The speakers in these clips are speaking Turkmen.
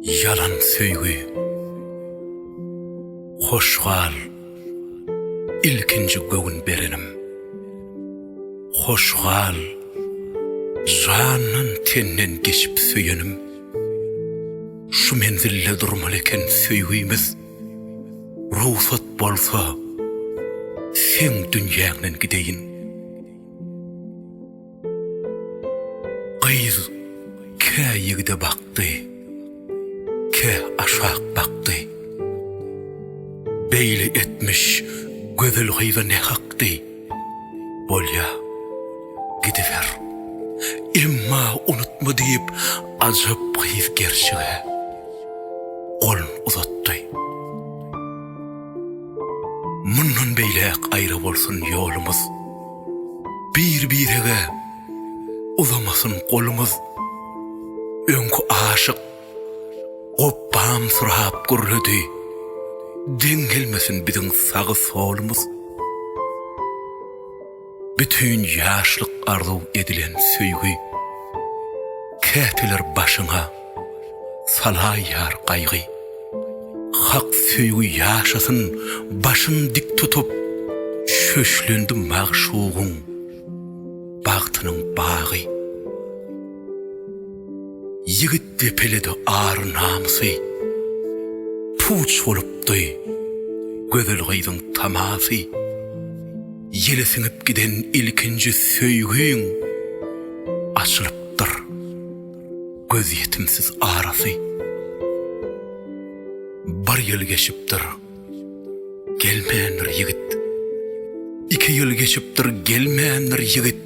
Ýalan söýgi. Hoş gal, ilkinji göwün berenim. Hoş gal, jandan-tenden geçip söýenim. Şu menzilde durmaly eken söýgimiz. Rugsat bolsa, seň dünýäňden gideýin. Gyz kä ýigide bakdy, kä aşak bakdy. Beýle etmiş gözel gyza ne hakdy? Bolýa, gidiber. Emma unutma diýip, ajap gyz gerçege golun uzatdy. Mundan beýläk aýra bolsun ýolumyz. Bir-birege uzamasyn golumyz. Öňki aşyk gopbamsyrap gürledi, Deň gelmesin biziň sagy-solumyz. Bütin ýaşlyk arzuw edilen söýgi, Käteler başyňa salaýýar gaýgy. Hak söýgi ýaşasyn başyn dik tutup, Şöşlendi magşugyň bagtynyň bagy. Ýigit depeledi ar-namysy, Puç bolupdy gözel gyzyň tamasy. Ýele siňip giden ilkinji söýgiň Açylypdyr gözýetimsiz arasy. Bir ýyl geçipdir, gelmändir ýigit. Iki ýyl geçipdir, gelmändir ýigit.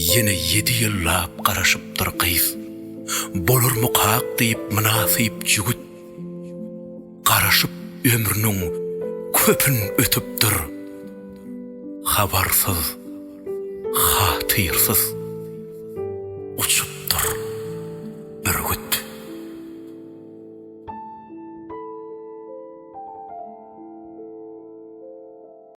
Ýene ýedi ýyllap garaşypdyr gyz. Bolarmykak diýip mynasyp jügüt. Garaşyp ömrüniň köpün ötüpdir. Habarsyz, hatyrsyz.